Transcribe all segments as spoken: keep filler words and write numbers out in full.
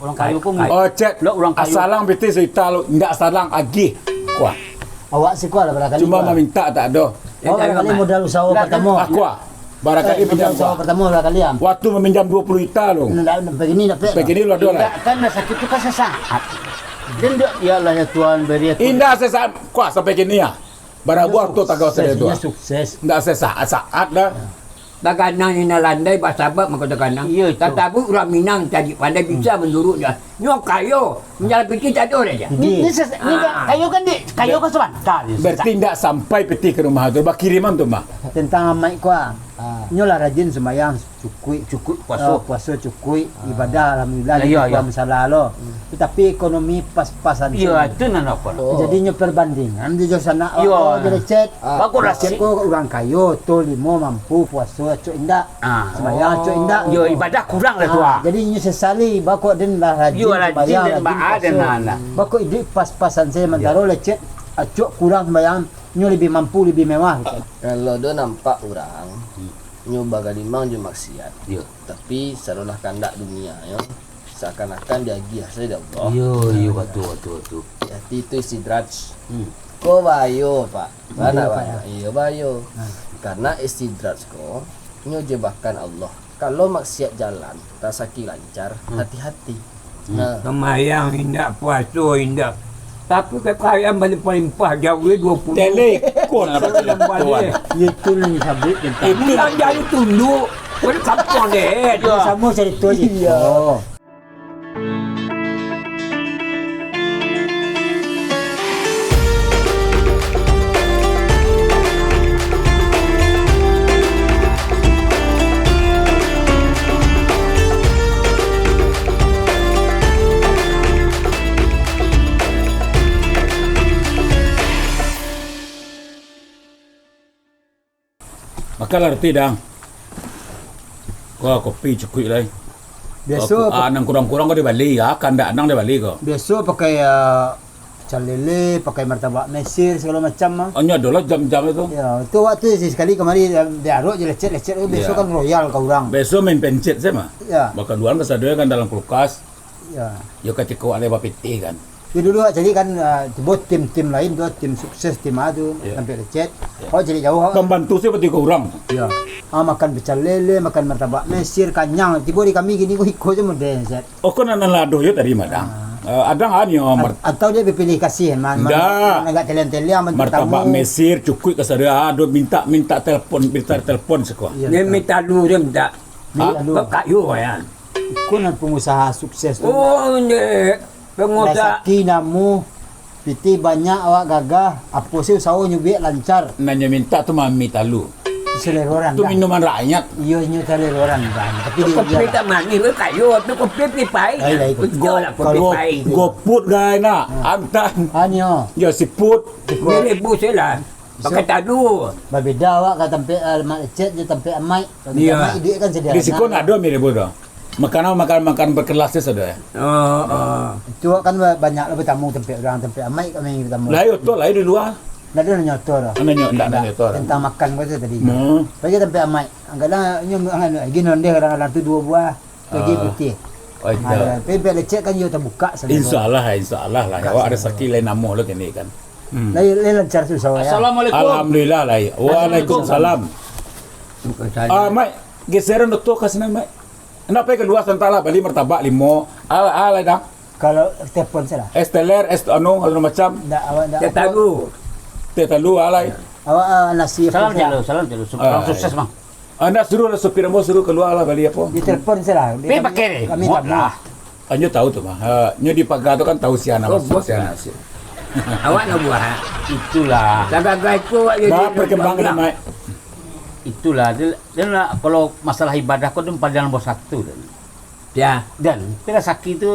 Urang kayo pun. Oh, cek. Lo urang kayo. Asalang pitih sajuta lo, indak salang agih. Kuah. Awak siko lah barangkali. Cuma maminta tak ado. Awak barangkali modal usaha pertama. Aku ah. Barangkali modal usaha pertama barangkali am. Waktu maminjam dua puluh juta lo. Ndak, ndak, begini ndak pek. Begini lo ado lah. Indak, kan sakit tu kan sesaat. Dan dia, ya Allah ya Tuhan, beri aku. Indak sesaat. Kuah sampai kini ya. Barabuah tu tagah sadai tu. Sukses. Ndak sesaat-saat dah. Taganang indak landai, basabab mako taganang. Iyo, itu. Tatabu urang Minang cadiak pandai, bisa manduruik dah. Nyo kayo, manjalan pitih tak ado dah. Ni, ni ses-, ni kayo kan, Dek? Kayo kan sabanta. Berarti ndak sampai pitih ka rumah tu, bakiriman tu mah. Tentang amaik ko, ah. Nyo lah rajin sumbayang, cukuik. Cukuik puaso. Ah, puaso cukuik, ibadah alhamdulillah, iyo, iyo. Masalah lo. Tetapi ekonomi pas-pasan. Iyo, tu nan apo. Jadi nyo perbandingan jo sanak, iyo. Oh, jadi cek. Ah. Bagus lah, cek ko urang kayo, tu limo mampu puaso, acok indak. Ah. Sembahyang, acok indak. Yo, ibadah kurang lah tu, ah. Jadi inyo sesali, bako den lah rajin sembahyang, rajin puaso. Bako iduik pas-pasan sajo, mantaro lecet, acok kurang sembahyang, nyo lebih mampu, lebih mewah, gitu. Kalau do nampak urang, nyo bagalimang jo maksiat. Tapi, sadolah kandak dunia, yo. Seakan-akan diagiah sajo dek Allah. Iyo, iyo, batua, batua, batua. Jadi, itu istidraj. Ko bahayo, Pak. Bahayo, Pak, yo? Iyo, bahayo. Karena istidraj ko, nyo jebakan Allah. Kalau maksiat jalan, rasaki lancar, hati-hati. Nah. Sambayang indak, puaso indak. Tapi kakayaan balimpah-limpah, jauah duo puluah. Telekon lah. Itu nan sabuik tentang. Itu nan jadi tunduk. Kau ni kampuang deh. Samo carito je. Iyo. Makan lah roti, Dang. Wah, kopi cukuik lai. Biaso. Ah, nan kurang-kurang ko dibali, ya, kandak nan dibali ko. Biaso pakai, ah, pecel lele, pakai martabak Mesir, segalo macam mah. Hanyo adolah jam-jam itu. Ya, itu waktu si sakali kamari, ya, diarok je lecet-lecet tu, biaso kan royal ka urang. Biaso main pencet sajo mah. Ya. Bakaduan kasadonyo kan dalam kulkas. Ya. Yo, katiko awak lai bapitih kan. Yo, dulu awak cari kan, ah, tibo tim-tim lain tu, tim sukses, tim a tu, sampai lecet. Awak cari jauah, awak. Pambantu sajo tigo urang. Ya. Ah, makan pecel lele, makan martabak Mesir, kanyang. Tibo di kami kini ko iko sajo model, Set. Oh, ko nan, nan lah ado yo tadi, Madang. Ah. Eh, Adang an yo, mar- Atau dia bapilih kasih, man, man, agak teliang-teliang, man, martabak Mesir, cukuik kasado, ah, ado minta, minta telepon, minta telepon siko. Iya, dia betul. Minta lu, dia minta. Minta lu. Kok kayo, ya? Iko nan pangusaha sukses tu. Oh, ndeh. Pangusaha. Rasaki namuah, pitih banyak awak gagah, apo se usaho nyo buek lancar. Nan nyo minta tu mami talu. Selero urang. Tu minuman rakyat. Iyo, inyo selero urang, Bang. Tapi tu dia kopi tak manih, weh, kayo, tu kopi pi pai. Lain, lain. Betul lah, kopi pai. Go-, GoFood gai nak. Antan. Anyo. Yo, siput. Mirip bus je lah. Pakai tadu. Babeda awak ka tampek, ah, Mak Ecet jo tampek Amai. Babeda. Iyo. Amai iduik kan sederhana. Di siko ndak ado mirip tu. Makanan, makan, makan berkelas tu sudah, ya. Oh, oh. Itu kan ba-, banyak lah batamu tampek urang, tampek Amai kami batamu. Lah, iyo tu lah di lua. Ndak ado nanyo tu dah. Nanyo, ndak nanyo tu dah. Tentang makan ko tu tadi. Hmm. Pai ka tampek Amai. Kadang-kadang inyo anu, gin ondeh kadang-kadang tu duo buah. Pagi putih. Oh, iyo. Ah, tapi biar lecet kan iyo tabuka sajo. Insya Allah, insya Allah lah. Buka sajo. Awak rasaki lain namuah lo kini kan. Hmm. Lai, lai lancar tu, insya Allah, ya. Assalamualaikum. Alhamdulillah lah. Waalaikumsalam. Bukan saja. Ah, Mai, geseran tu ka sinan, Mai. Ndak pai kalua sabanta lah, bali martabak limo. Al-, alai dah. Kalau telepon salah. Es teler, es anu, anu macam. Ndak, awak ndak. Teh talu. Teh talu, alai. Awak, ah, nasi. Salam apa, Celo, salam Celo. Ah, sukses, Bang. Anda suruh lah supir ambo suruh kalua lah bali apo. Di telepon salah. Pi pakai ni. Kami tamu. Anyo tahu tu mah. Ha, nyo di pagar tu kan tahu si Ana masuk, si Ana masuk. Awak nak buah, ha? Itulah. Tagagai ko awak jadi. Bah, perkembangan, Mai. Itulah, dia, dia nak, kalau masalah ibadah ko dia paling nombor satu dia. Ya. Dan, tapi rasaki tu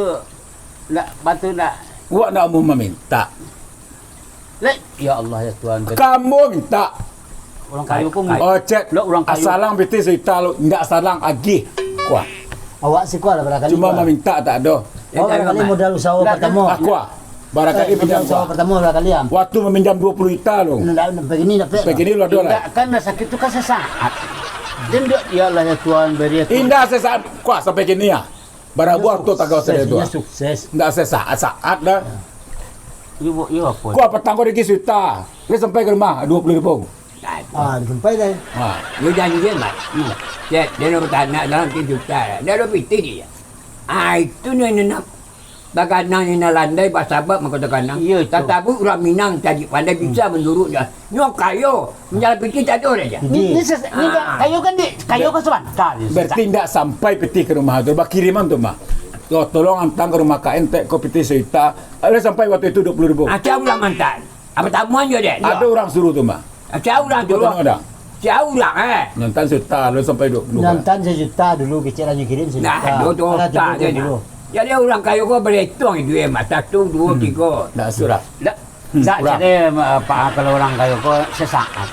nak bantu nak. Awak nak mau meminta. Lek, ya Allah, ya Tuhan. Kamu minta. Urang kayo pun. Oh, cek. Lo urang kayo. Asalang pitih sajuta lo, indak salang agih. Kuah. Awak siko lah barangkali. Cuma maminta tak ado. Awak barangkali modal usaha pertama. Aku ah. Barangkali modal usaha pertama barangkali am. Waktu maminjam dua puluh juta lo. Ndak, ndak, begini ndak pek. Begini lo ado lah. Indak, kan rasaki tu kan sesaat. Dia ndak, ya Allah, ya Tuhan, beri aku. Indak sesaat. Kuah sampai kini ya. Barabuah tu tagah sadai tu. Sukses, ah. Sukses. Ndak sasaat-saat dah. Iyo, Bu, iyo apo? Kau patang kau dikit suta. Dia sampai ka rumah, duo puluah ribu. Ah, disampai dah. Ha. Dia janji, Mat. Hmm. Dia, dia nak batanak dalam tiga juta. Dia ada pitih dia. Ah, itu ni nak baganang ni nak landai, basabab mako taganang. Iyo, itu. Tatabuik urang Minang cadiak pandai, bisa manduruik dia. Nyo kayo, manjalan pitih tak ada dah. Ni, ni ses-, ni Ah. kayo kan, Dik? Kayo kan sabanta ni. Berarti ndak sampai pitih ka rumah tu, bakiriman tu mah. Yo, tolong antang ka rumah K N, tek ko pitih sajuta. Alah sampai waktu itu duo puluah ribu. Ah, cak urang antan. Apa tamuan jo dek? Ado urang suruh tu mah. Ah, cak urang tu. Tano dah. Cak urang, eh. Nantan sajuta, lalu sampai duo puluah. Nantan sajuta dulu, kecek lah nyo kirim sajuta. Nah, duo juta Alah, tigo puluah je. Jadi urang kayo ko berhitung duit mah. Satu, duo, Hmm. tigo. Ndak surah. Ndak. Hmm, Dak, kurang. Jadi, eh, Pak, kalau urang kayo ko sesaat.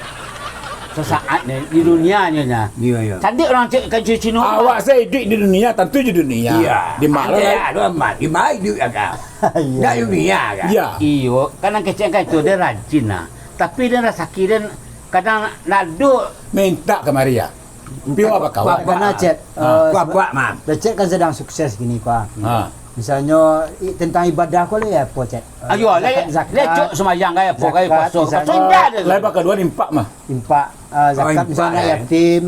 Sesaat ni, di dunia nyo nya. Iyo, iyo. Candik urang cek kan cuci no. Awak saya hidup di dunia, tentu di dunia. Iya. Di mana Ada lah? Ya, tu amat. Di mana hidup ya, kan? Iya. Ndak dunia, kan? Iya. Iyo, kan nan kecek kan itu, dia rajin lah. Tapi dia rasaki dia kadang naduk. Minta kamari ya. Pio apa kawan? Kuak, kuak, Karena, Cek, Ha. eh, Kuak, kuak, Mam. Cek kan sedang sukses gini, kuak. Ha. Misalnyo, i-, tentang ibadah ko lah ya, apo, Cek? Eh, Ayo, lah, zakat, zakat, lah, cok sembahyang, kayak apo, kayak zakat, puasa. Misalnyo, Puasa indah dia. Lah, bakal dua impak mah. Impak, eh, Oh, zakat, impak, misalnyo eh. Yatim.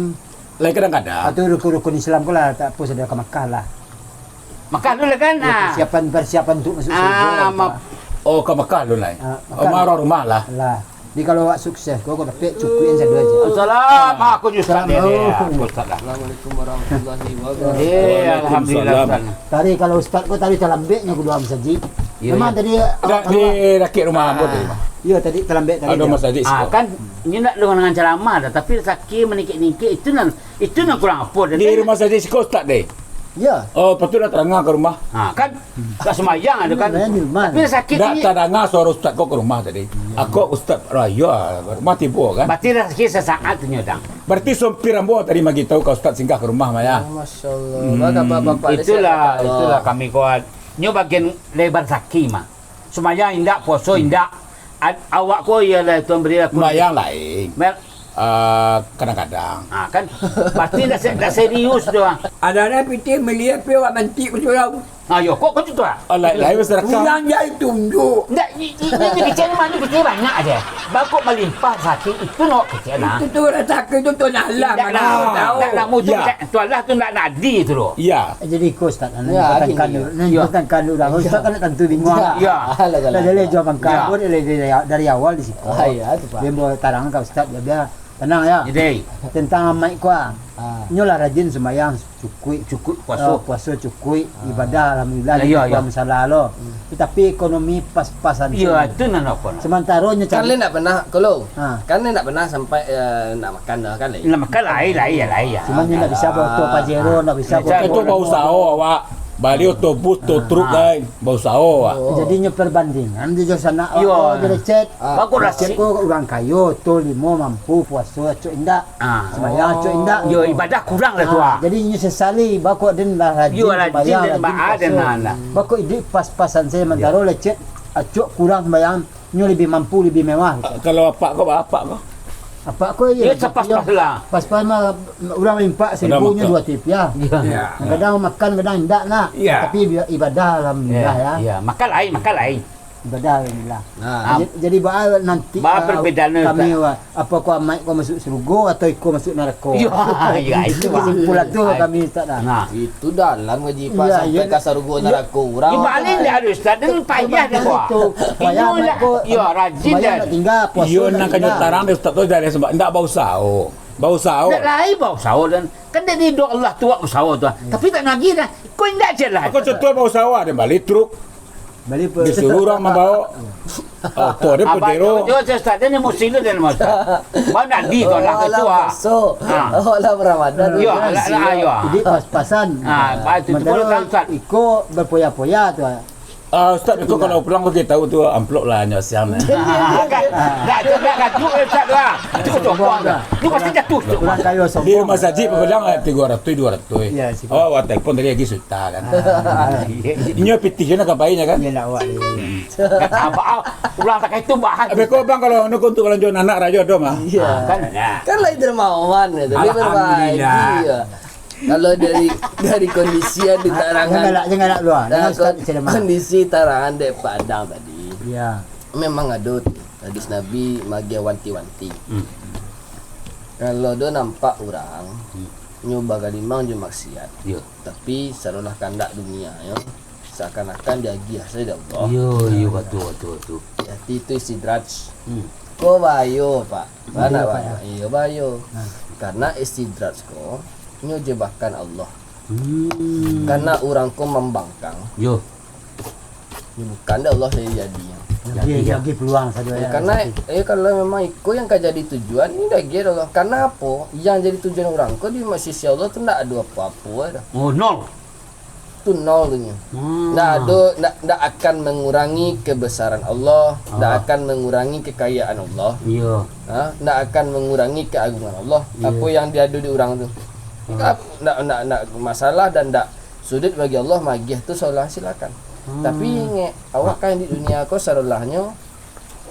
Lah, kadang-kadang. Atau rukun-rukun Islam ko lah, tak apo, sudah ka Makkah lah. Makkah dulu lah kan? Ya, Ah. persiapan, persiapan untuk masuk Ah, surga, map- Oh, ka Makkah dulu lah. Ah, Oh, Makkah. Marah rumah lah. Lah. Jadi, kalau awak sukses, kau, kau dapek cukuik yang satu aja. Assalamualaikum, Ustaz. Assalamualaikum. Ya, ya, Ustaz dah. Assalamualaikum warahmatullahi wabarakatuh. Eh, alhamdulillah, Waalaikumsalam. Ustaz. Tadi kalau Ustaz kau tadi talambeknyo kedua masajid. Ya, Memang ya. tadi Dah awak di keluar. Rakit rumah ambo tadi, Bang. Ya, tadi talambek tadi Ada dia. masajid Ah, siko. kan, ini nak dengan, dengan ceramah dah, tapi sakit menikik-nikik, itu nan, itu nan kurang apa dah. Di Kan rumah sakit siko, Ustaz, deh? Ya. Oh, lepas tu dah terangah ke rumah. Ha, kan? Tak sembahyang ada kan? Sembahyang di rumah. Tapi sakit Dah ni. Terangah suara Ustaz kau ke rumah tadi. Aku Ustaz Raya, rumah tiba kan? Berarti dah sakit sesaat tu nyo, Dang. Berarti sompir ambo tadi magi tahu kau Ustaz singgah ke rumah, Maya. Oh, Masya Allah. Hmm. Bapak-bapak dia Itulah, sihat, Allah. itulah kami kuat. Nyo bagian lebar sakit mah. Sembahyang indak, puasa indak. Ad-, awak ko ialah Tuhan beri aku. Sembahyang lain. Mel- Ah, kadang-kadang. Ah, kan? Berarti dah se-, dah serius tu, ah. Ada-ada pitih melihat pi awak mantik ku surau. Ah, yo, kok kau tu, ah? Ah, lain, lain masyarakat. Kurang jari tunjuk. Ndak, i-, i-, ini kecil ni mana pitih banyak aja. Bakok melimpah sakit itu nak kecil, nah. Itu tu rezeki tu, tu nak Allah Ndak mana nak, tahu. ndak nak mutu Ya. kecil. Tu Allah tu ndak nak adi tu loh. Ya. Jadi ikut Ustaz, nak Ya, ikutkan adi. dulu, nak Ya. ikutkan dulu dah. Ustaz kan nak tentu bingung. Ya. Ya. Alah, alah, Dah boleh alah. jual pangkal Ya. pun dari, dari, dari awal di situ. Ah, ya, tu, Pak. Dia bawa tarang ke Ustaz, dia biar tenang ya. Jadi. Tentang amaik kuah. Ah. Nyolah rajin sembahyang cukup. Cukup puasa. Ah, puasa cukup, Ah. ibadah alhamdulillah, Ya, ya, ya. masalah lo. Hmm. Tetapi ekonomi pas-pasan Ya, saja. tu nan apa nak? Sementara nyo Kan cari le ndak pernah, kalau Ha. kan le ndak pernah sampai, eh, nak makan dah kan le. Nak makan lain, lain, ya, lain, ya. Cuma nyo ndak bisa bawa oto Pajero, ndak bisa Ndak bawa Itu oto. bausaho awak. Bali otobus, to truk Ah. lain. Bausaho awak. Oh. Jadi nyo perbandingan di jo sanak Yo. awak ko, jadi chat. Ah. Bagus lah Chat sih. ko urang kayo, to limo mampu, puaso acok indak. Ah. Sembahyang acok indak. Yo, ibadah kurang lah tu, Ah, ah. jadi nyo sesali, bako den lah rajin Yo, rajin sembahyang, dan rajin ba-, puaso. dan lah. Bako iduik pas-pasan sajo, Yo. mantaro lecet, acok kurang sembahyang, nyo lebih mampu, lebih mewah, gitu. Ah, kalau apak ko, apak ko? Apak ko, iyo, Yo, sepas-pas lah. Pas-pas mah, urang limpak Kadang seribu nyo makan. dua tipiah. Yo. Yo. Kadang makan, kadang indak nak. Yo. Tapi bi-, ibadah, alhamdulillah, Yo, ya. yo. Makan lain, makan lain. Ibadah, alhamdulillah. Nah. Jadi, jadi, baa nanti, Baa ah, perbedaan, kami, Ustaz. wa-, apo ko amaik ko masuk surga atau iko masuk narako? Yo, yo, itu, Itu Pak. kesimpulan tu Ai. kami, Ustaz, dah. Nah. Itu dalam ngaji, Pak, Iya, sampai iya. ka surga Iya. narako urang. Di balik dah ada, Ustaz, dan Itu payah dah, perbandingan Pak. itu. Payah Inyo amaik lah, ko, yo, rajin sembahyang dah. nak tinggal, puasa Iyo, nak nan kanyo tinggal. tarang deh, Ustaz tu dari sebab ndak bausaho. Bausaho. Ndak lai bausaho dan kan dari doa Allah tu buat usaho tu. Iya. Tapi tak nagih dah. Ko indak je lah. Aku contoh bausaho, ada bali truk. Bali pe- Disuruh urang mambawa. Oto dia Abang Pajero. tu, tu, Ustaz, dia ni musim tu dia ni, Ustaz. Bang nak di tu, nak Alah ketua. puasa. Ha. Alah Ramadan. Yo, alah, alah, yo. Jadi pas-pasan. Ha, pas tu, tu Sementara boleh kan, Ustaz? iko berpoya-poya tu. Ah, Ustaz, iko kalau pulang bagi tahu tu amplop lah nyo siang ni. Kan? Dah, dah, dah, dah, tu, Ustaz, tu, ah. Tu, tu, tu, tu. Tu pasti jatuh tu. Urang kayo Di sombong. rumah sakit, pepegang, eh, tigo ratus, duo ratus. Ya, sih. Oh, awak telepon tadi lagi suta kan. Ah, iya, iya. Inyo pitih je nak kapai nya kan? Iya, nak awak ni. Hmm. Apa, ah, urang tak itu bahas. Habis kau bang kalau anu untuk belanja anak rayo ada mah. Iya. Ah, kan? Kan lain dermawan gitu. Dia Alhamdulillah. berbahagia. Kalau dari, dari kondisi yang ditarangan, jangan galak, jangan galak luar. Nah, jangan, Ustaz, kon-, ceramah. Kondisi tarangan dek Pak Adang tadi. Ya. Memang ado tu hadis Nabi magiah wanti-wanti. Hmm. Kalau do nampak urang, hmm, nyo bagalimang jo maksiat, ya, tapi sadolah kandak dunia, yo, seakan-akan diagiah sajo dek Allah. Yo, yo, batua, batua, batua. Jadi itu istidraj. Hmm. Ko bahayo, Pak. Bahayo, Pak, bahayo. Iyo, bahayo. Nah. Karena istidraj ko nyo jebakan Allah. Hmm. Karena urang ko mambangkang. Yo. Yo, bukan dek Allah sajo jadi. Jadi, jadi, ya, jadi peluang sajo, ya, karena, sakit. Eh, kalau memang iko yang ka jadi tujuan, ini dah gila Allah. Karena apo? Yang jadi tujuan urang ko di sisi Allah tu ndak ado apo-apo dah. Oh, nol. Tu nol tu nyo. Hmm. Ndak ado, ndak, ndak akan mengurangi kebesaran Allah, ndak, ah, akan mengurangi kekayaan Allah. Iya. Ha? Ndak akan mengurangi keagungan Allah. Iya. Apo yang diadu di urang tu? Ah. Ndak, ndak, ndak masalah dan ndak sulit bagi Allah magiah tu sadolah, silakan. Hmm. Tapi ingek, awak kan di dunia ko sadolahnyo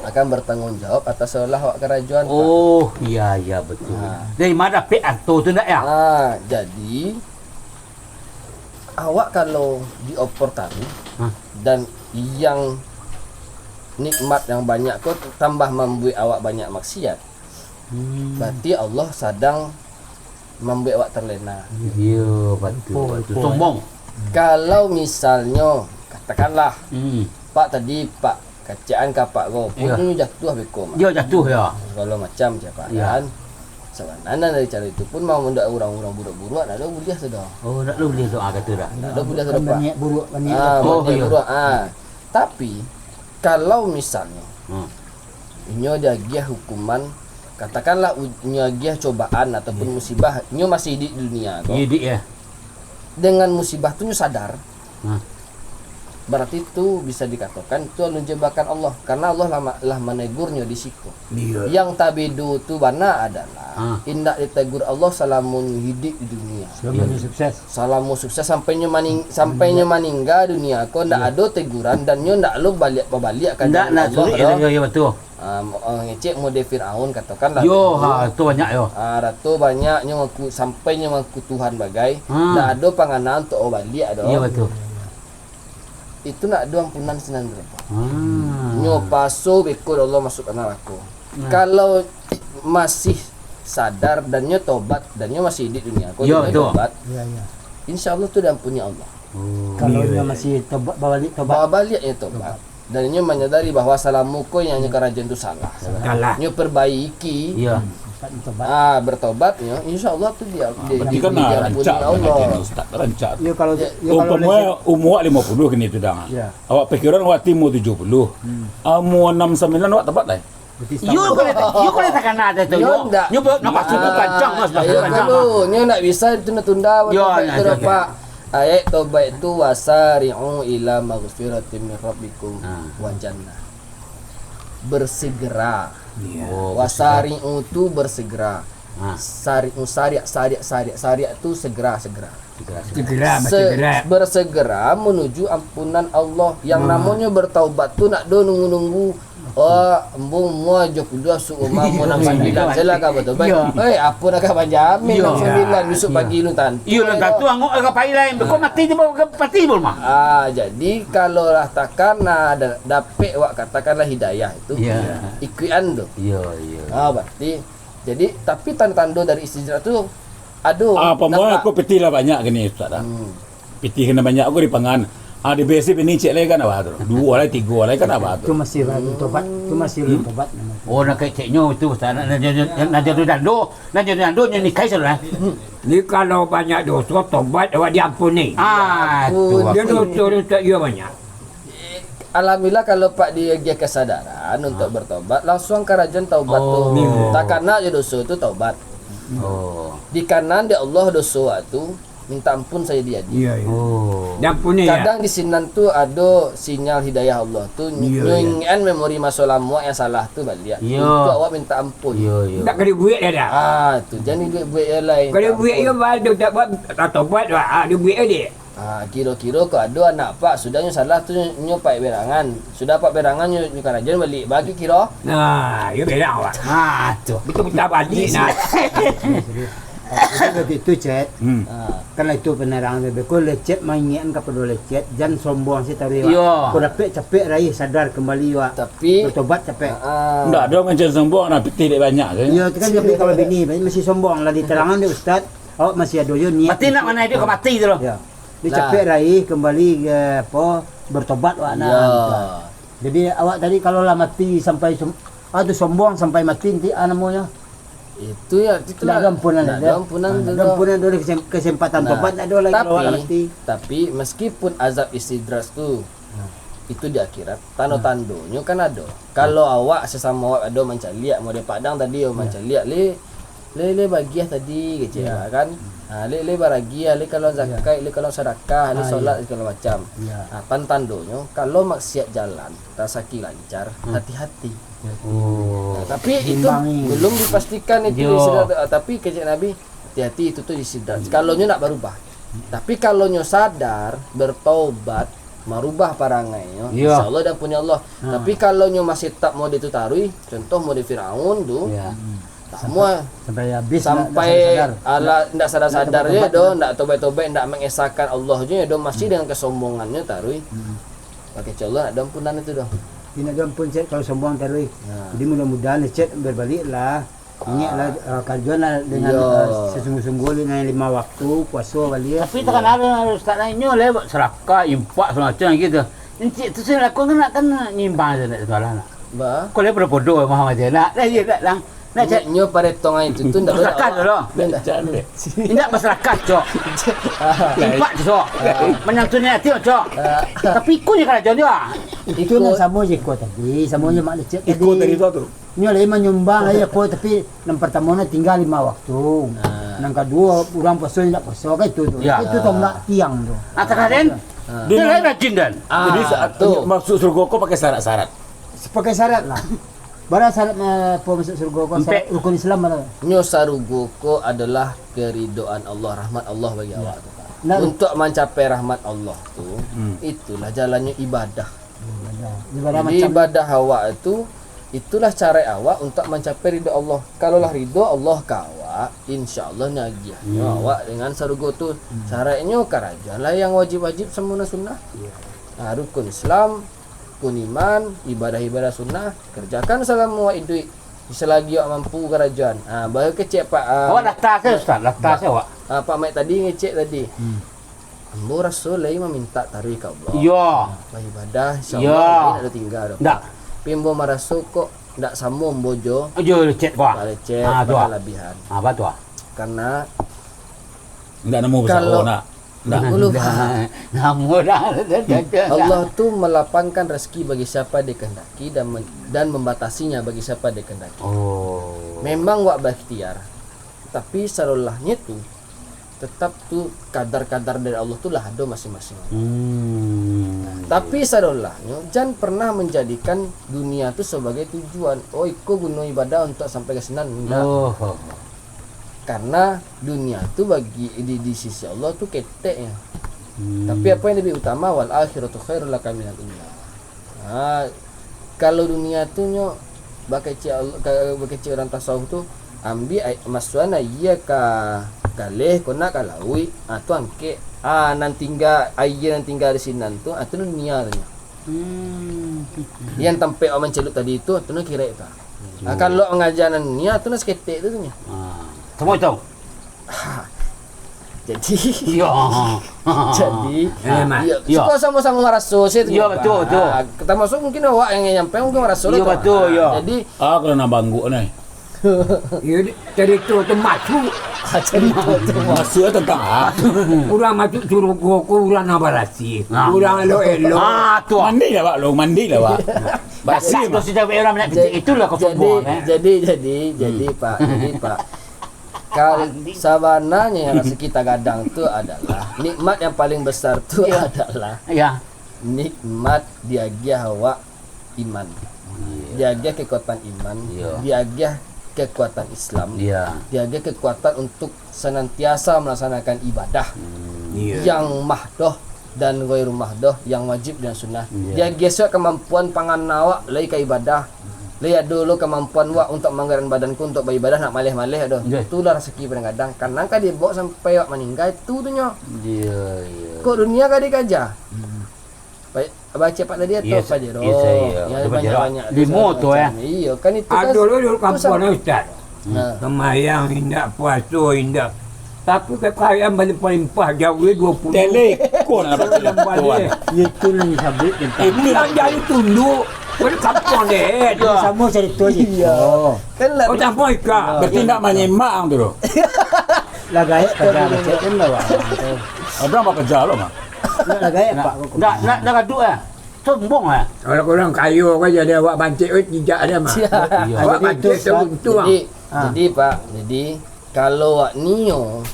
akan bertanggung jawab atas sadolah awak karajoan, Pak. Oh, iya, iya, betul. Nah. Dari ma dapek arto tu ndak, ya? Ah, jadi, awak kalau diopor taruih, hah, dan yang nikmat yang banyak ko tambah mambuek awak banyak maksiat, hmm, berarti Allah sadang mambuek awak terlena. Iyo, batua, batua. Sombong. Kalau misalnyo, katakanlah, hmm, Pak tadi, Pak kacaan ka Pak ko, iyo, punyo jatuah beko, Mak. Iyo, jatuah, ya. Sagalo macam, cak Pak, iyo, kan. Sabananyo dari caro itu pun, mau ndak urang-urang buruak-buruak, ndak ado buliah tu doh. Oh, ndak ado buliah tu, ah, kato dah. Ndak ado buliah tu, Pak. Bukan baniat buruak, baniat, ah, jatuah. Oh, baniat, iyo, buruak, ah. Tapi, kalau misalnyo, hmm, inyo diagiah hukuman, katakanlah u-, inyo agiah cobaan ataupun, iya, musibah, inyo masih iduik di dunia ko. Iduik, ya. Dengan musibah tu inyo sadar. Nah. Berarti tu bisa dikatakan itu alun jebakan Allah, karena Allah lah ma-, lah manegurnyo di siko. Iya. Yang tabedo tu bana adalah, ah, indak ditegur Allah salamo inyo hiduik di dunia. Salamo inyo sukses. Salamo sukses sampai nyo maning-, sampai nyo maningga dunia ko, ndak, iya, ado teguran dan nyo ndak lo baliak babaliak ka jalan Allah, ndak, ndak suruik doh. Iyo, iyo, batua. Ah, mo-, ah, ngecek model Firaun, katakanlah. Yo, ha, tu banyak, yo. Ah, rato banyak nyo ngaku, sampai nyo ngaku Tuhan bagai, ha, ndak ado pangana untuak babaliak doh. Iyo, batua. Itu ndak ado ampunan sinan tu, Pak. Ha. Nyo paso beko dek Allah masuak ka narako. Nah. Kalau masih sadar dan nyo tobat, dan nyo masih iduik dunia ko, iyo, dan nyo, batua, tobat, iya, iya, insya Allah tu diampuni Allah. Oh. Kalau, iya, nyo, iya, masih tobat, babaliak tobat. Babaliak nyo tobat. Tobat. Dan inyo manyadari bahwa salamo ko yang inyo karajoan tu salah. Salah. Nyo perbaiki. Iya. Hmm, tobat. Ah, bertobat nyo, insya Allah tu dia, ah, dia, berarti kan, dia, ah, diampuni Allah. Rancak, rancak. Iya, kalau, ya, iya, kalau umpamo lagi umua limo puluah kini tu dah. Iya. Awak pikiran awak ti umua tujuah puluah. Hmm. Ah, umua anam sambilan awak tobat lah. Berarti, iyo, setahun. Kalau tak, iyo, kalau takana ado tu, iyo, yo, ndak. Nyo ba-, nampak sungguh, ah, kancang, mas, iyo, kancang, kalau nyo ndak bisa ditunda-tunda, iyo, tobat, iyo, tu, iyo, Pak. Ayat tobat itu, "Wasari'u ila maghfiratin min rabbikum, ah, wa jannah." Bersegera. Iya. Oh, wasari'u tu bersegera. Ah. Sari'u, sariak, sariak, sariak, sariak tu segera, segera. Segera, segera. Segera, se-, bersegera menuju ampunan Allah. Yang, hmm, namonyo bertaubat tu ndak do nunggu-nunggu. Oh, ambo umua tujuah puluah suruah umua anam sambilan, sajolah ka batobat. Iyo. Eh, apo nak ka manjamin, iyo, anam sambilan, bisuak, iyo, pagi lu tantu. Iyo, lah, tantu angok ka pai lain. Kok mati tibo, mati tibo mah. Ah, jadi kalau lah takana da-, dapek wak katakanlah hidayah itu, iyo, ikuikan tu. Iyo, iyo. Ah, berarti, jadi, tapi tando-tando dari istidraj tu ado. Ah, pamuai nampak. Ko pitih lah banyak kini, Ustaz, ah. Hmm. Pitih kena banyak ko dipangan. Ah, di besi bini cek lai kan awak tu. Duo lai, tigo lai kan awak tu. Tu masih alun tobat, tu masih alun, hmm, tobat nama tu. Oh, nak keceknyo itu, Ustaz. Nak, nak, nak, nak jadi dando, nak jadi dando, nyo nikahi saudara. Ni kalau banyak doso, tobat, awak diampuni. Ah, tu. Dia doso, doso dia banyak. Alhamdulillah, kalau Pak diagiah kesadaran untuk, ah, bertobat, langsung karajoan taubat tu. Oh. Takana jo doso tu taubat. Oh. Dikana dek Allah doso awak tu, minta ampun sajo jadi. Iya, iya. Oh. Diampuni, ya. Kadang di sinan tu ado sinyal hidayah Allah tu, ny-, iya, nyo, iya, ingek memori maso lamo yang salah tu baliak. Iya. Untuk awak minta ampun. Iya, iya. Ndak ka dibuek dia dah. Ah, tu, jan dibuek-buek yo lai. Ka dibuek yo, bah, tu tak buat, tak tobat, bah. Ah, dibuek yo dek. Ah, kiro-kiro kok ado anak Pak, sudah nyo salah tu, nyo paek berangan. Sudah paek berangan, nyo, nyo karajoan baliak. Bagi kiro. Nah, yo beda awak. Ah, tu. Betul-betul baliak, nah. Jadi waktu itu, Cek. Hmm. Ah. Kan lah itu penerang tu. Beko lecet maingian kapado lecet, jan sombong si taruih, Wak. Iyo. Ko dapek capek raih sadar kembali, Wak. Tapi bertobat capek. Ah. Ndak ado macam sombong, nah, pitih dek banyak tu. Iyo, tu kan, tapi kalau bini, masih sombong lah diterangan dek ustaz, awak masih ado yo niat. Mati nak untuk, mana hidup ka mati tu loh. Ya. Dia capek raih kembali ke apa, bertobat, Wak, nah, gitu. Jadi awak tadi kalau lah mati sampai som-, ah, tu sombong sampai mati nanti, ah, namonyo. Itu ya, itu ndak lah, ada ampunan, ndak ada ampunan tu, ndak ada ampunan tu, kesem-, kesempatan tobat ndak ada lagi kalau awak lah mati. Tapi meskipun azab istidraj tu, itu di akhirat, tando-tandonyo kan ado. Kalau awak sesamo awak ado mancaliak, model Padang tadi, oh, mancaliak, le, le, le bagiah tadi, kecek kan. Ha, le, le baragiah, le kalau zakat, le kalau sadakah, le solat, segalo macam. Ha, tando-tandonyo, kalau maksiat jalan, rasaki lancar, hati-hati. Oh. Nah, tapi itu belum dipastikan itu sudah, ah, tapi kecek Nabi, hati-hati itu tu istidraj. Kalau nyo nak barubah. Tapi kalau nyo sadar, bertaubat, marubah parangainyo, insya Allah diampuni Allah. Tapi kalau nyo masih tetap model tu taruih, contoh model Firaun tu, tak mau. Sampai habis, ndak, ndak sadar-sadar. Alah, ndak sadar-sadar je doh, ndak tobat-tobat, ndak mengesahkan Allah je doh, masih dengan kesombongannyo taruih. Pakai Allah, ndak ada ampunan itu doh. Indak ada ampun, Cek, kalau sombong taruih. Jadi mudah-mudahan, Cek, berbalik lah. Ingatlah, eh, karajoan lah dengan, eh, sesungguh-sungguh dengan lima waktu, puaso baliak. Tapi takana ado ustaz lain nyo leh, buat sadakah, infak, samacam gitu. Encik tu sih lakukan nak kan nyimbang je nak sekolah nak. Ba. Kau leh podo-podo mah aja nak. Dah je nak lang. Nak cak. Nyo paretongan itu tu ndak berlaku. Sadakah dulu. Indak basarakat, Cok. Infak, Cok. Menyantuni hati, Cok. Tapi iko je karajo dia. Itu nan samo je iko tadi, samo je mak lecet tadi. Iko tadi tu tu. Nyo lai manyumbang lai ako, tapi nan partamo nyo tingga lima waktu. Nan kaduo, urang puaso indak puaso, kan itu tu. Ya. Itu tonggak tiang tu. Ah, takah den? Dia lai rajin den. Jadi saat tu masuk surga ko pakai syarat-syarat. Pakai syarat lah. Bara syarat, eh, apa masuk surga ko? Syarat rukun Islam bara? Nyo sarugo ko adalah keridoan Allah, rahmat Allah bagi awak tu. Nah. Untuk mancapai rahmat Allah tu, itulah jalannyo ibadah. Ibadah. Ibadah. Jadi macam ibadah awak tu, itulah cara awak untuk mancapai ridho Allah. Kalau lah ridho Allah ka awak, insya Allah nyo agiahnyo awak dengan sarugo tu. Syaratnyo karajoanlah yang wajib-wajib, samo nan sunnah. Nah, rukun Islam, rukun iman, ibadah-ibadah sunnah, kerjakan salamo awak iduik. Selagi awak mampu karajoan. Ah, baru kecek Pak, ah, awak daftar sajo, Ustaz, daftar sajo awak. Ah, Pak Mat tadi ngecek tadi. Ambo raso lai mamintak taruih ka Allah. Iyo. Baibadah, insya Allah, indak ado tingga doh. Ndak. Tapi ambo maraso kok ndak samo ambo jo. Jo lecet ko. Lecet, ah, tu ah. Berlebihan. Ah, apa tu ah? Karena ndak nemu besar kalau nak. Ndak. Namo dah. Allah tu melapangkan rezeki bagi siapa Dia kehendaki dan men-, dan membatasinya bagi siapa Dia kehendaki. Oh. Memang wak berikhtiar, tapi sarolahnyo tu tetap tu kadar-kadar dari Allah tu lah ado masing-masing. Hmm. Tapi sarolahnyo jan pernah menjadikan dunia tu sebagai tujuan. Oh, iko guno ibadah untuk sampai ka sinan. Ndak. Oh. Karena dunia tu bagi di, di sisi Allah tu keteknyo. Hmm. Tapi apa yang lebih utama, "Wal akhiratu khairul laka minal ula." Ha, kalau dunia tu nyo bakecek Allah, ka-, bakecek urang tasawuf tu, ambiak ai-, masuakan aia ka galeh, konak ka lauik, ha, tu angkek. Ha, nan tingga, aia nan tingga di sinan tu, ha, tu dunia tu nyo. Hmm. Yang tampek awak manceluik tadi tu, tu nan kirek tu. Ah, kalau mangaja nan dunia tu nan saketek tu, tu nyo. Ah, samo itu. Ah, jadi, iyo. Jadi, ah, iyo, iyo. Suko samo-samo maraso se tu. Iyo, batua, batua. Ah, tamasuak mungkin awak yang nyampai mungkin maraso lah tu. Iyo, batua, iyo. Ah, jadi, ah, kalau nak bangguk ni. Iyo, di-, carito tu masuk. Ah, carito tu masuk. Masuk tentang, ah. Urang masuk surugo ko urang nan barasiah. Nah. Urang elok-elok. Ah, tu. Mandi lah, Pak, lo, mandi lah, Pak. Basah tu sudah orang nak kecil, itulah kau jadi, sombong, eh. Jadi, jadi, jadi, Pak, jadi, Pak. Kal-, sabananyo yang harus kita gadang tu adalah nikmat yang paling besar tu adalah nikmat diagiah awak iman. Iya. Diagiah kekuatan iman, iya, diagiah kekuatan Islam, iya, diagiah kekuatan untuk senantiasa melaksanakan ibadah, hmm, iya, yang mahdoh dan ghairu mahdoh, yang wajib dan sunnah. Iya. Diagiah suak kemampuan pangan awak lai ka ibadah. Lai ado lo kamampuan wak untuak manggaran badan ko untuak baibadah, nak maleh-maleh ado. Itulah rasaki kadang-kadang. Kadang ka dibao sampai wak maningga, itu tu nyo. Iyo, iyo. Kok dunia ka dikaja? Hmm. Baik, baca Pak tadi atau Pajero? Iyo, banyak-banyak. Limo tu, eh. Iyo, kan itu kan. Ado lo di kampuang, Ustaz. Nah. Sambayang indak, puaso indak. Tapi kakayaan balimpah-limpah, jauah dua puluh. Telekon lah, Pak. Iyo, itu nan disabuik tentang. Itu nan jadi tunduk. Kan kampuang deh. Iyo. Samo carito je. Iyo. Oh. Kan lah. Oh, kampuang Ika. Berarti ndak manyimak ang tu, doh. Lah gaek paja macam tu lah, wak. Abang apa paja lo, Mak? Ndak gaek, Pak, kok. Ndak, ndak, ndak gaduh, eh. Sombong, eh. Kalau urang kayo kan jadi awak bancik, weh, tidak ada, Mak. Siap. Iyo. Awak bancik tu untung, ah. Jadi, jadi, Pak, jadi, kalau awak nio,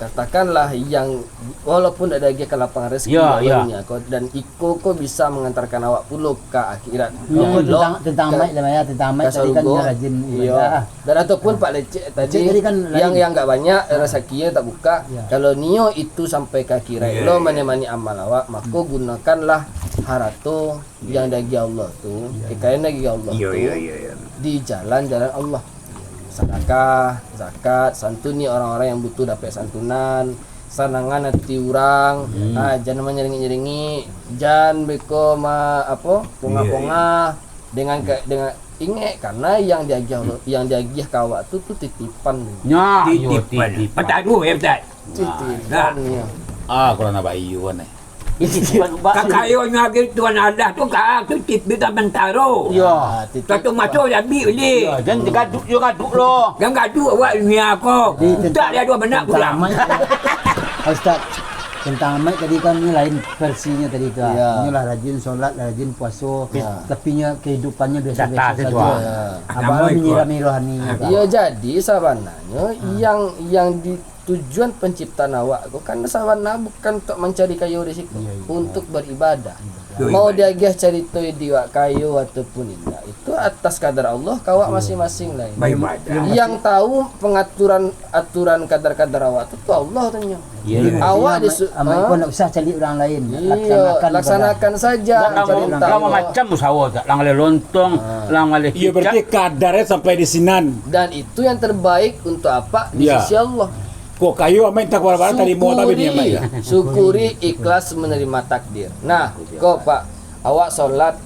katakanlah yang walaupun dak diagiahkan lapangan rezeki, iyo, iyo, dunia ko, dan iko ko bisa mengantarkan awak pulo ka akhirat. Iyo, tentang, tentang amaik lah, ya, tentang amaik tadi kan sarugo, nyo rajin ibadah. Dan ataupun Pak Lecek tadi, Lecek tadi kan lain. Yang, yang agak banyak, ah, rezekinyo tak buka. Iyo. Kalau nio itu sampai ka akhirat, iyo, lo, iyo, manik-manik amal awak, mako gunakanlah harato yang diagiah Allah tu, iyo, kekayaan diagiah Allah tu, iyo, iyo, di jalan-jalan Allah. Sadakah, zakat, santuni orang-orang yang butuh dapek santunan, sanangan ati urang, hmm, ah, jan manyeringik-nyeringik, jan beko ma-, apo, pongah-pongah, iyo, iyo, dengan ke-, dengan, ingek, karena yang diagiah Allah, yang diagiah ka awak tu, tu titipan. Nyo, titipan. Titipan. Pataruah, ya, Ustaz? Titipan, nah, iyo. Ah, kalau nak baiyo, aneh. Kakayonyo lagi Tuhan Allah tu, ka, tu titip sementaro. Iyo. Satu maso diambiak ulih. Iyo, jan gaduh, iyo gaduh lo. Jan gaduh awak dunia ko. Jadi, tak ada dua benak tentang pula. Amaik, Ustaz, tentang amaik tadi kan ni lain versinyo tadi tu, ah. Iyo. Inyo lah rajin solat, lah rajin puaso, iyo, tapi nyo kehidupannyo biaso-biaso sajo. Iyo. Abang lo menyirami rohani. Iyo, jadi sabananyo, ah, yang, yang di tujuan penciptaan awak ko kan sabana bukan untuk mancari kayo di siko, iyo, iyo, untuk beribadah. Ibadah. Mau diagiah carito di awak kayo ataupun indak, itu atas kadar Allah ka awak, iyo, masing-masing lah. Beribadah. Yang tahu pengaturan, aturan kadar-kadar awak tu, tu Allah tu nyo. Iyo, iyo. Awak disu-, amaik ko ndak usah cari urang lain. Iyo, laksanakan saja. Lah, lah, lah, macam usaho, lah maleh lontong, ah, lah maleh kicap. Iyo, berarti kadarnyo sampai di sinan. Dan itu yang terbaik untuk apak di sisi Allah. Kok kayo amaik tak kuat-kuat tarimo tapi ni amaik. Syukuri, syukuri, ikhlas menerima takdir. Nah, ko, Pak, awak solat,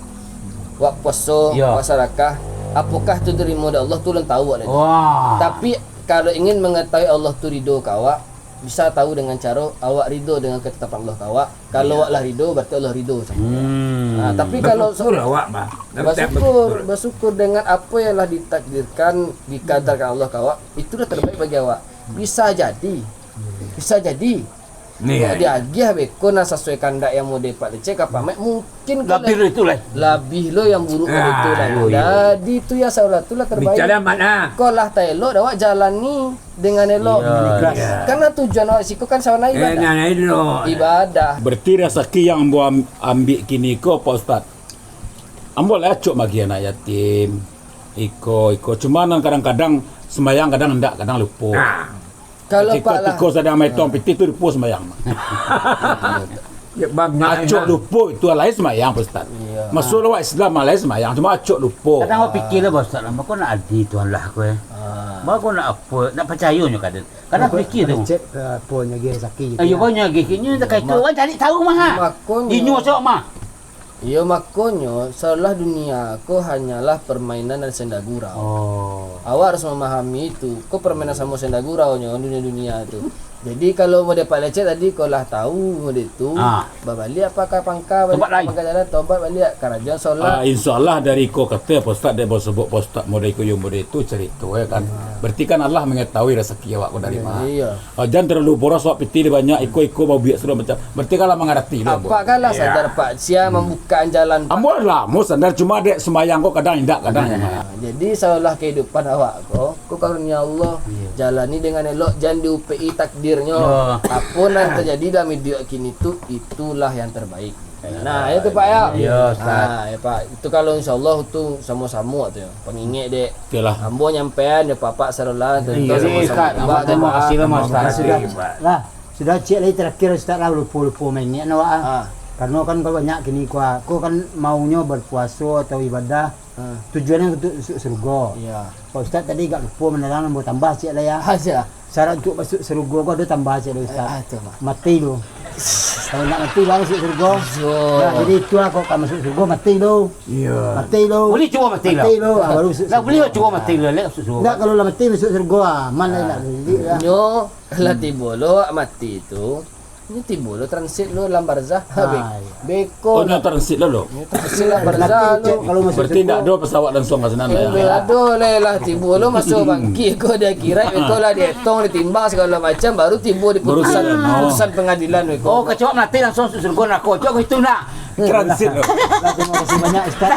awak puaso, iyo, awak sadakah, apokah tu diterimo dek Allah, tu ulun tahu awak. Wah. Tapi kalau ingin mengetahui Allah tu ridho ka awak, bisa tahu dengan caro awak ridho dengan ketetapan Allah ka awak. Kalau, iyo, awak lah ridho, berarti Allah ridho samo. Hmm. Ah, tapi kalau basyukur awak, bah. Tapi tak basyukur, basyukur, basyukur dengan apa yang lah ditakdirkan, dikadarkan Allah ka awak, itu dah terbaik bagi awak. Bisa jadi. Bisa jadi. Ni, kok, eh, diagiah beko nan sasuai kandak yang model Pak Lecek ka Pak Mek, mungkin ko labiah lo itu lah. Labiah lo yang buruk dari itu lah. Ah, iyo, iyo. Jadi tu yang salah tu lah terbaik. Bicara mana? Ko lah taelok, awak jalani dengan elok. Iyo, ikhlas. Iyo. Karena tujuan awak siko kan sabananyo ibadah. Eh, nah, elok. Ibadah. Berarti rasaki yang ambo am-, ambiak kini ko, Pak Ustaz, ambo lah acok bagi anak yatim. Iko, iko. Cuma nan kadang-kadang sembayang, kadang indak, kadang lupo. Nah. Kalau Pak lah. Tiko sadang maetong pitih tu lupo sembayang. Ya, banyak. Acok lupo itu alai sembayang, Pak Ustaz. Iyo. Masuk awak Islam alai sembayang, cuma acok lupo. Kadang awak pikir lah, Pak Ustaz, lah, bako nak adi Tuhan lah ko, eh. Ah. Bako nak apo, nak pacayo nyo kadang. Kadang pikir tu. Lecek, eh, apo nyo agi rasaki gitu. Ayo, ya. Apo nyo agi, kini tak kait tu, awak cari tahu mah. Makonyo. Dinyo sok mah. Iyo, makonyo, seolah dunia ko hanyalah permainan dan senda gurau. Oh. Awak harus memahami itu. Ko permainan samo senda gurau nyo, dunia-dunia tu. Jadi, kalau model Pak Lecek tadi, ko lah tahu model tu, ah, babaliak apa ka pangka, baliak ka pangka jalan, tobat baliak, karajo solat. Ah, insya Allah dari ko kata Pak Ustaz, dia baru sebut Pak Ustaz model ko, yo model tu cerita, ya kan. Ya. Berarti kan Allah mengetahui rezeki awak ko dari mana. Iya. Ah, jan terlalu boros awak pitih dia banyak, iko-iko babiak segala macam. Berarti kan lah mangarati lah, Pak. Apak kan lah sadar, Pak, sia mambukaan jalan, Pak. Ambo lah, ambo sadar, cuma dek sembayang ko kadang indak, kadang indak. Nah, jadi salah kehidupan awak ko, ko karunia Allah. Iya. Jalani dengan elok, jan diupeki takdirnyo. Yo. Apo nan terjadi dalam hidup kini tu, itulah yang terbaik. Nah, itu, Pak, ya. Iya, Ustaz. Nah, ya, Pak. Itu kalau insya Allah tu samo-samo tu, ya. Pangingek dek. Oke lah. Ambo nyampaian, ya, Pak, Pak, sarolah, iya, contoh sama-sama. Ustaz, Pak, terima kasih lah, Ustaz. Sudah, lah. Sudah ciek lai terakhir, Ustaz, lah, lupo-lupo mainek awak, ah. Ah. Karano kan kalau banyak kini ko, ko kan maunyo berpuaso atau ibadah, tujuannyo untuak masuak surga. Iyo. Pak Ustaz tadi agak lupo menerang, nambah tambah ciek lah yo. Syarat untuak masuak surga ko ado tambah ciek lah, Ustaz. Ah, tu, Mak. Mati dulu. Kalau nak mati baru masuak surga. Iyo. Nah, jadi itulah, kok ka masuak surga mati dulu. Iyo. Mati dulu. Buliah cubo mati lah. Mati dulu, ah, baru masuak surga. Lah, buliah cubo mati lah, lek masuak surga. Ndak, kalau lah mati masuak surga, ah, aman lah, ndak jadi lah. Nyo lah tibo lo mati tu. Nyo tibo lo transit lo dalam barzah. Ah, iyo. Beko. Oh, nyo transit lo, lo. Nyo transit dalam barzah lo. Kalau masuak surga. Berarti ndak ado pesawat langsuang ka sinan lah, yo. Ndak ado lai lah, tibo lo maso bangkik ko di akhirat, beko lah dietong, ditimbang sagalo macam, baru tibo di putusan, putusan pangadilan beko. Oh, kecek mati langsuang masuak surga narako, kecek itu nak. Transit lo. Lah, terima kasih banyak, Ustaz.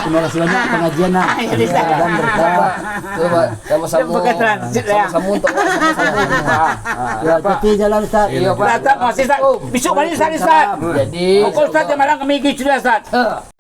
Terima kasih banyak pengajian, nak. Iyo, Ustaz. Dan berkah. Cubo, samo-samo. Bukan transit lah, yo. Samo-samo untuak, samo-samo untuak. Ah, ah. Yo, hati-hati jalan, Ustaz. Iyo, Pak. Ustaz, makasih, Ustaz. Bisuak baliak, Ustaz, Ustaz. Jadi, pokok Ustaz, tiap malam kami pergi sudah, Ustaz. Ha.